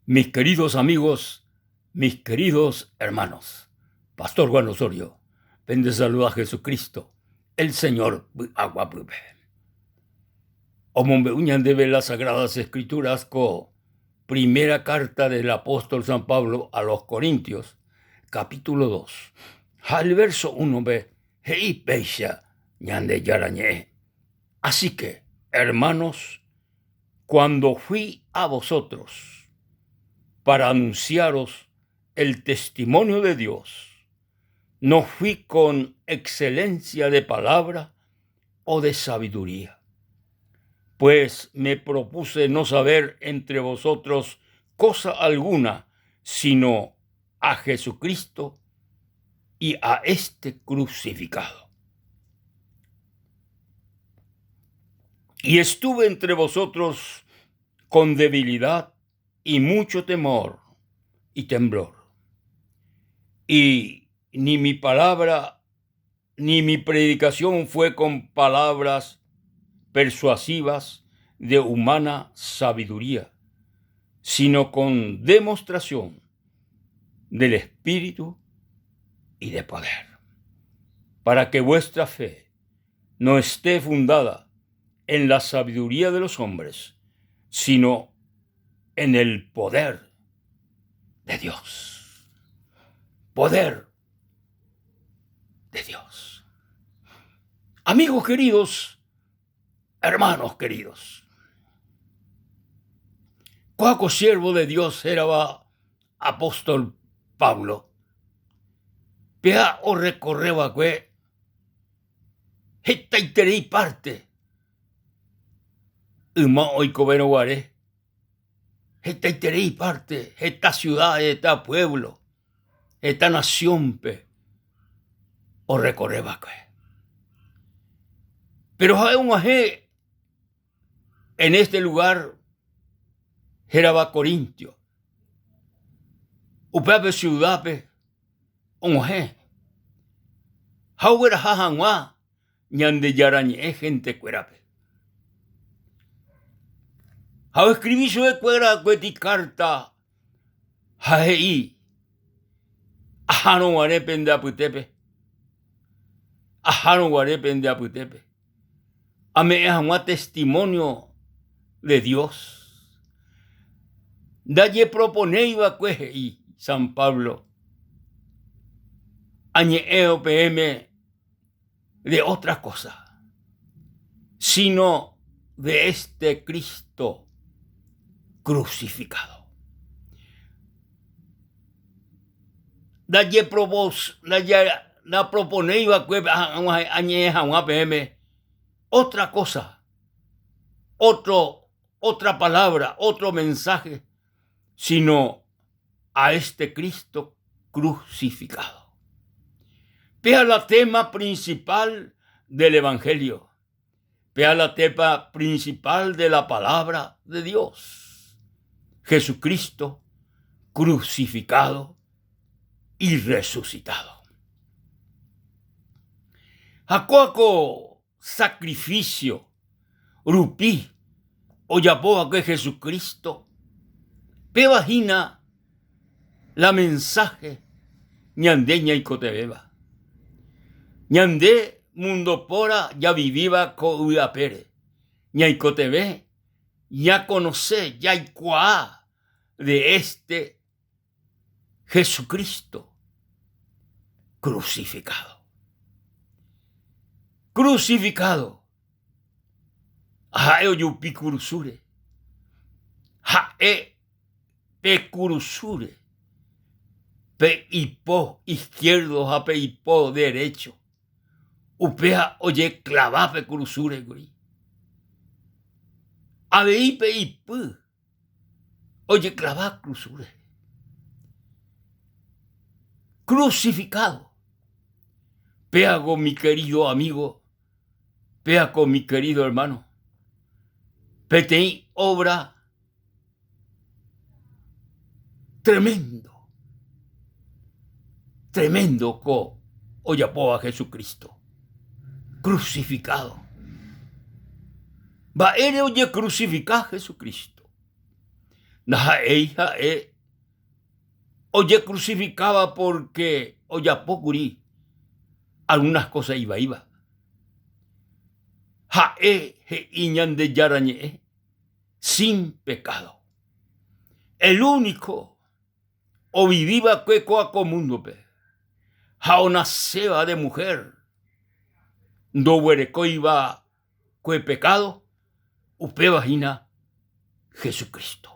Mis queridos amigos, mis queridos hermanos, Pastor Juan Osorio, pendesaluda Jesucristo, el Señor py'aguapýpe. Omombe'u ñandéve las Sagradas Escrituras ko primera carta del apóstol San Pablo a los Corintios, capítulo 2, ha el verso 1-pe he'i péicha Ñandejára Ñe'ẽ. Así que, hermanos, cuando fui a vosotros para anunciaros el testimonio de Dios, no fui con excelencia de palabra o de sabiduría, pues me propuse no saber entre vosotros cosa alguna, sino a Jesucristo y a este crucificado. Y estuve entre vosotros con debilidad y mucho temor y temblor. Y ni mi palabra ni mi predicación fue con palabras persuasivas de humana sabiduría, sino con demostración del Espíritu y de poder, para que vuestra fe no esté fundada en la sabiduría de los hombres, sino en el poder de Dios. Poder de Dios. Amigos queridos, hermanos queridos, Cuaco siervo de Dios hérava apóstol Pablo, péa orecorre va'ekue hetaiterei parte yma oikovérõ guare, hetaiterei parte, heta ciudad, heta pueblo, heta nación-pe orecorre va'ekue. Péro ha'e og̃uahẽ en este lugar hérava Corintio. Upévape ciudad-pe og̃uahẽ ha ogueraha hag̃ua Ñandejára Ñe'ẽ hentekuérape. Ha oescribi chupekuéra gueteri kárta ha he'i, Ahárõ guare pende apytépe, ahárõ guare pende apytépe, ame'ẽ hag̃ua testimonio de Dios. Ndajeproponéi va'ekue, he'i San Pablo, añe'ẽvo peẽme de otra cosa, sino de este Cristo crucificado. Ndajeproponéi va'ekue añe'ẽ hag̃ua peẽme otra cosa, otro, otra palabra, otro mensaje, sino a este Cristo crucificado. Péa la tema principal del Evangelio. Péa la tema principal de la palabra de Dios. Jesucristo crucificado y resucitado. Ha kóa ko sacrificio rupi ojapo va'ekue Jesucristo, péva hína la mensaje ñande ñaikotevẽva. Ñande mundo póra javivíva ko yvy apére, ñaikotevẽ ñakonose, jaikuaa de este Jesucristo crucificado. Crucificado. Ha'e ojupi kurusúre. Ha'e pe kurusúre. Pe ipo izquierdo ha pe ipo derecho. Upéva ojeklava pe kurusúre kuri. Avei pe ipy ojeklava krusúre. Crucificado. Péago mi querido amigo, péako mi querido hermano, peteĩ obra tremendo, tremendo ko ojapóva Jesucristo, crucificado. Mba'ére ojecrucifica Jesucristo? Ndaha'éi ha'e ojekrusifikáva pórke ojapo kuri algúnas kósa ivaíva. Ha'e he'i Ñandejára Ñe'ẽ sin pekádo. El úniko ovivi va'ekue kóa ko múndope ha onaséva de muhér ndoguerekóiva kue pekádo, upéva hína Jesucristo.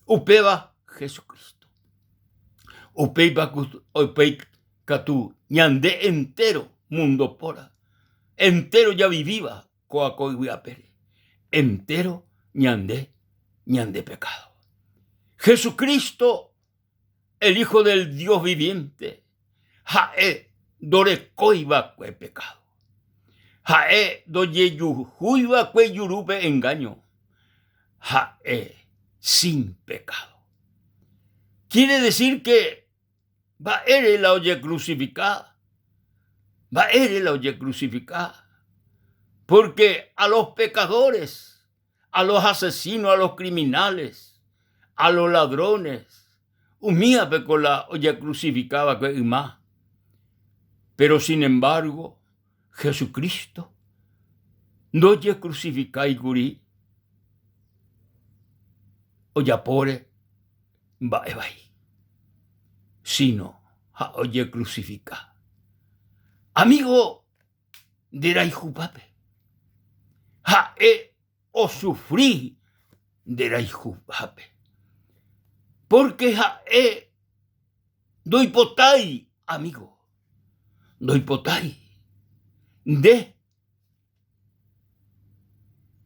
Upéva Jesucristo. Upéipa upéi katu ñande entéro mundo póra, entéro javivíva kóa ko yvy apére, entéro ñande ñande pekádo. Jesucristo el Hijo del Dios viviente, ha'e ndorekói va'ekue pekádo. Ha'e ndojejuhúi va'ekue ijurúpe engáño. Ha'e sin pekádo. Quiere decir que mba'ére la ojecrucifica? Mba'ére la ojecrucifica? Porque a los pecadores a los asesinos, a los criminales, a los ladrones, umíapeko la ojecrucifica va'ekue yma. Pero sin embargo, Jesucristo ndojecrucificái kuri ojapóre mba'e vai, sino ha ojecrucifica. Amigo nde rayhupápe. Ha'e osufri nde rayhupápe. Pórke ha'e ndoipotái amígo, ndoipotái nde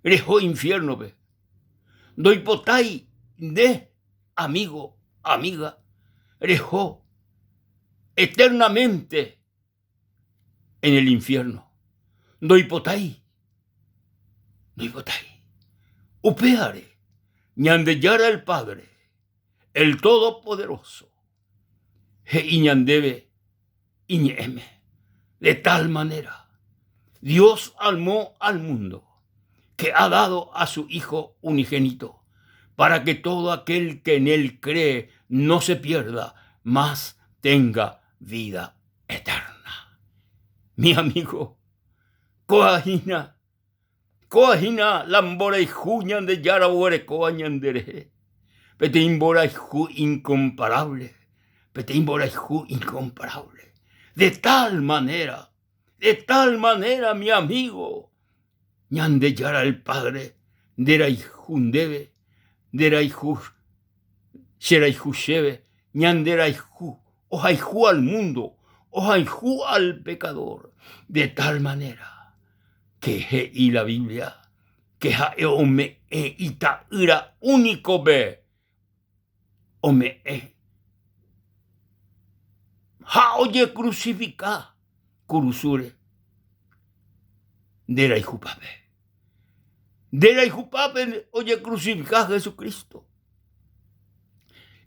reho infiérnope, ndoipotái nde amígo, amíga reho eternamente en el infierno. Ndoipotái, ndoipotái. Upévare, Ñandejára el Padre, el Todopoderoso, he'i ñandéve iñe'ẽme, de tal manera Dios amó al mundo que ha dado a su Hijo unigénito, para que todo aquel que en él cree no se pierda, mas tenga vida eterna. Mi amigo, kóa hína, kóa hína la mborayhu Ñandejára oguerekóva ñanderehe. Peteĩ mborayhu incomparable, peteĩ mborayhu incomparable. De tal manera, de tal manera, mi amigo, Ñandejára el Padre nderayhu ndéve, nderayhu cherayhu chéve, ñanderayhu, ohayhu al mundo, ohayhu al pecador, de tal manera que he'i la Biblia que ha'e ome'ẽ ita'ýra único-pe ome'ẽ ha ojecrucifica kurusúre nderayhupápe. Nderayhupápe ojecrucifica Jesucristo.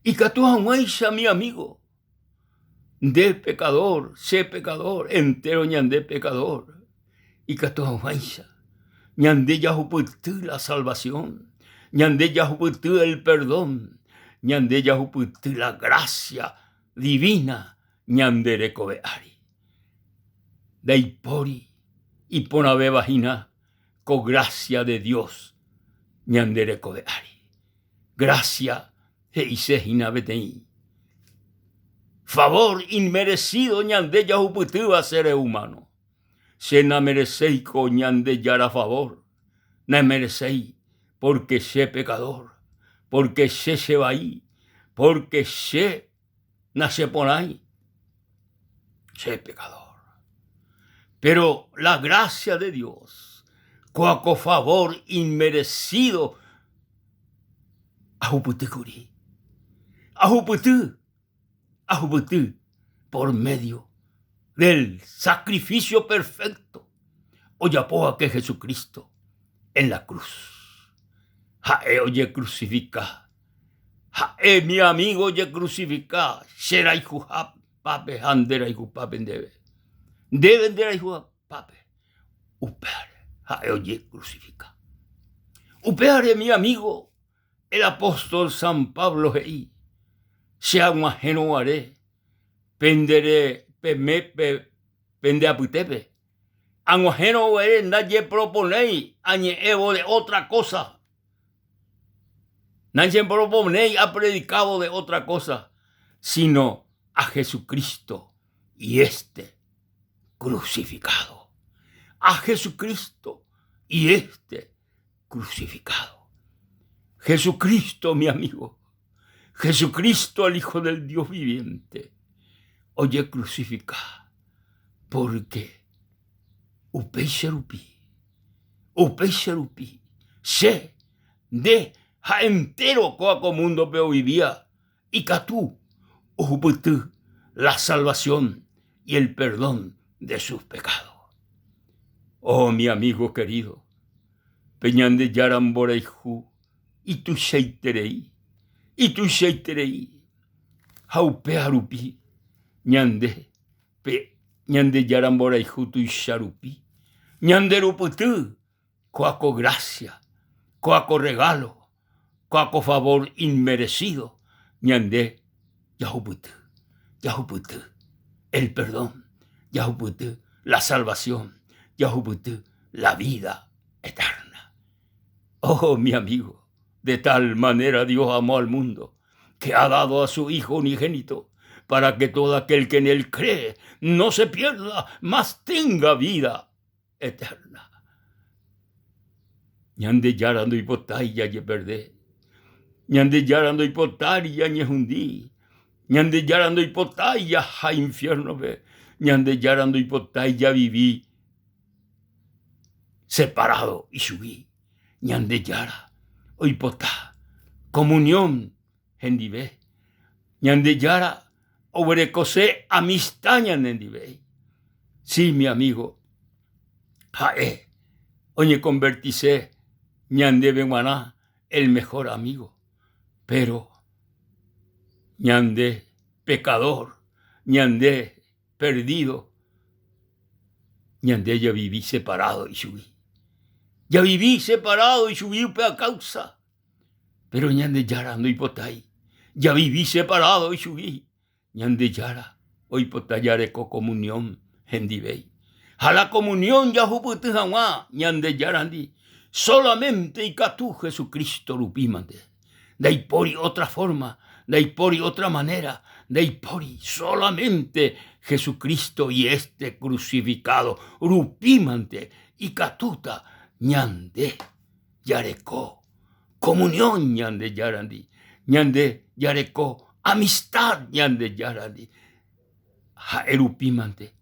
Ikatu hag̃uáicha mi amigo, nde pecador, che pecador, entero ñande pecador, ikatu hag̃uáicha ñande jahupyty la salvación, ñande jahupyty el perdón, ñande jahupyty la gracia divina ñande rekove ári. Ndaipóri iporãvéva hína ko gracia de Dios ñande rekove ári. Gracia he'ise hína peteĩ favor inmerecido ñande jahupytýva seres humanos. Che namereséiko Ñandejára favor, namereséi porque che pecador, porque che chevai, porque che nacheporãi, che pecador. Pero la gracia de Dios, kóa ko favor inmerecido ahupyty kuri. Ahupyty, ahupyty por medio del sacrificio perfecto ojapóva'ekue Jesucristo en la cruz. Ha'e ojecrucifica, ha'e mi amigo ojecrucifica che rayhuhápape ha nde rayhupápe ndéve. Ndéve nde rayhuhápape. Upévare ha'e ojecrucifica. Upévare mi amigo. El apóstol San Pablo he'i, Che ag̃uahẽrõ guare pende peme pende apytépe, ag̃uahẽrõ guare ndajeproponéi añe'ẽvo de otra cosa, nacheproponéi apredikávo de otra cosa, sino a Jesucristo y este crucificado. A Jesucristo y este crucificado. Jesucristo, mi amigo, Jesucristo, el Hijo del Dios viviente, oye crucifica porque upéicha rupi, upéicha rupi, che, nde ha entero kóa ko múndope ovivía ikatu ohupyty la salvación y el perdón de sus pecados. Oh, mi amigo querido, pe Ñandejára mborayhu ituichaiterei, ituichaiterei, ha upéva rupi ñande pe Ñandejára mborayhu tuicha rupi, ñanderupyty Kóa ko grásia, kóa ko rregálo, kóa ko favór inmeresído ñande jahupyty, jahupyty el perdón, jahupyty la salvasión, jahupyty la vida eterna. Oh, mi amigo, de tal manera Dios amó al mundo que ha dado a su Hijo unigénito para que todo aquel que en él cree no se pierda, mas tenga vida eterna. Ñandejára ndoipotái jajeperde. Ñandejára ndoipotái ñañehundi. Ñandejára ndoipotái jaha infiérnope. Ñandejára ndoipotái javivi separado ichugui. Ñandejára oipota comunión hendive. Ñandejára oguerekose amista ñanendive. Sí, mi amigo, ha'e oñekonvertise ñandéve g̃uarã el mejor amigo, pero ñande pecador, ñande perdido, ñande javivi separado ichugui. Javivi separado ichugui upéva causa. Péro Ñandejára ndoipotái javivi separádo ichugui. Ñandejára oipota jareko komunión hendivéi. Ha la komunión jahupyty hag̃ua Ñandejárandi sólamente ikatu Jesucristo rupímante. Ndaipóri ótra fórma, ndaipóri ótra manéra, ndaipóri sólamente Jesucristo y éste krusifikádo rupímante ikatúta ñande jareko comunión Ñandejárandi, ñande jareko amistad Ñandejárandi. Ha'e rupímante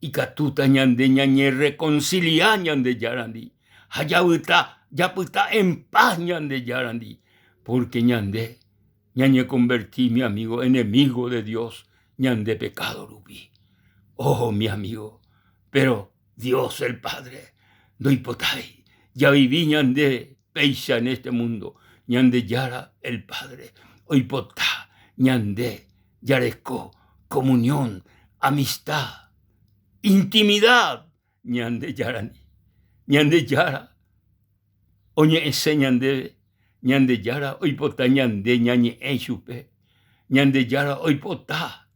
ikatúta ñande ñañerreconcilia Ñandejárandi ha javyta japyta en paz Ñandejárandi, porque ñande ñañeconverti, mi amigo, enemigo de Dios ñande pecado rupi. Oh, mi amigo, pero Dios el Padre ndoipotái javivi ñande péicha en este mundo. Ñandejára el Padre oipota ñande jareko comunión, amistad, intimidad Ñandejárandi. Ñandejára oñe'ẽse ñandéve, Ñandejára oipota ñande ñañe'ẽ ichupe, Ñandejára oipota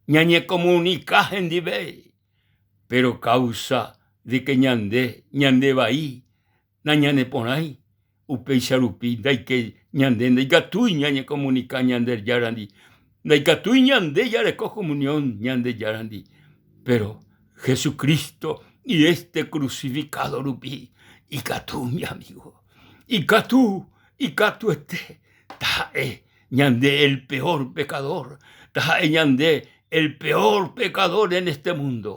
ñañekomunika hendive. Péro káusa de ke ñande ñandevai nañaneporãi, upéicha rupi ndaike ñande ndaikatúi ñañekomunika Ñandejárandi, ndaikatúi ñande jareko komunión Ñandejárandi. Péro Jesucristo y este crucificado rupi ikatu mi amigo, ikatu, ikatuete taha'e ñande el peor pecador, taha'e ñande el peor pecador en este mundo.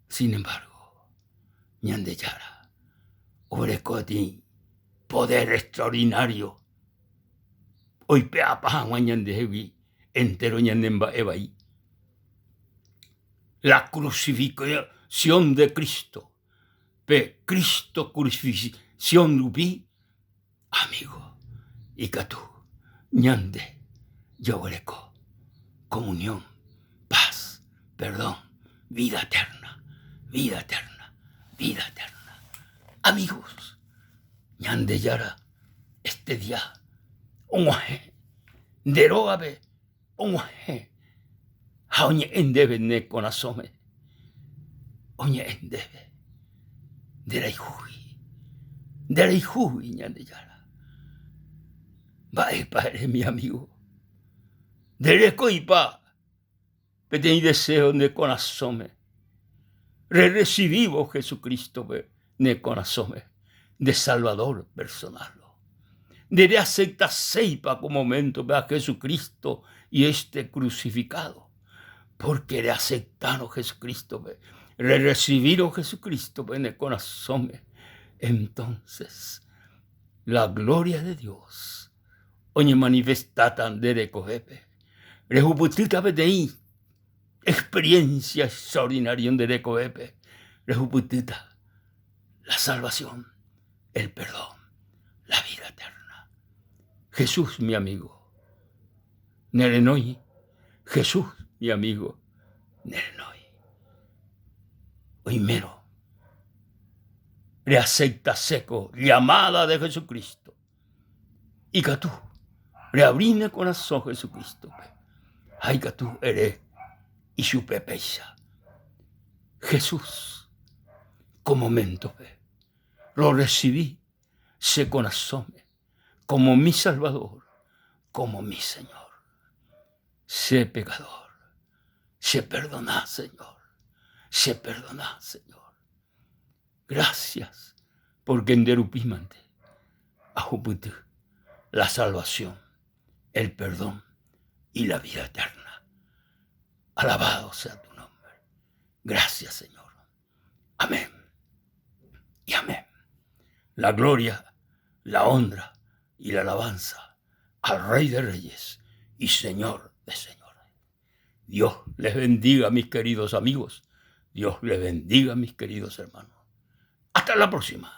Sin embargo, Ñandejára oguereko peteĩ poder extraordinario oipe'apa hag̃ua ñandehegui entero ñane mba'e vai. La crucificación de Cristo, pe Cristo crucifixión rupi Amigo, ikatu ñande jaguereko comunión, paz, perdón, vida eterna, vida eterna, vida eterna. Amigos, Ñandejára. Este día og̃uahẽ nde rógape og̃uahẽ ha oñe'ẽ ndéve ne korasõme, oñe'ẽ ndéve nderayhúgui, nderayhúgui Ñandejára. Mba'épa ere mi amigo? Nderekóipa peteĩ deseo ne korasõme rerresivívo Jesucristo-pe ne korasõme nde Salvador personal. Nde reaceptaséipa ko momento-pe a Jesucristo y este crucificado? Porque reaceptárõ Jesucristo-pe, rerresivírõ Jesucristo-pe ne korasõme, entonces la gloria de Dios oñemanifestáta nde rekovépe. Rehupytýta peteĩ experiencia extraordinaria nde rekovépe, rehupytýta la salvación, el perdón, la vida eterna. Jesús, mi amigo, nerenói. Jesús, mi amigo, nerenói. Oimérõ reaceptase ko llamada de Jesucristo, Ikatu reabri ne korasõ Jesucristo-pe ha ikatu ere ichupe péicha, Jesús, ko momento-pe rorresivi che korasõme como mi Salvador, como mi Señor. Che pecador, cheperdona, Señor, cheperdona, Señor. Gracias, porque nde rupímante ahupyty la salvación, el perdón y la vida eterna. Alabado sea tu nombre. Gracias, Señor. Amén. Y amén. La gloria, la honra y la alabanza al Rey de Reyes y Señor de Señores. Dios les bendiga, mis queridos amigos. Dios les bendiga, mis queridos hermanos. Hasta la próxima.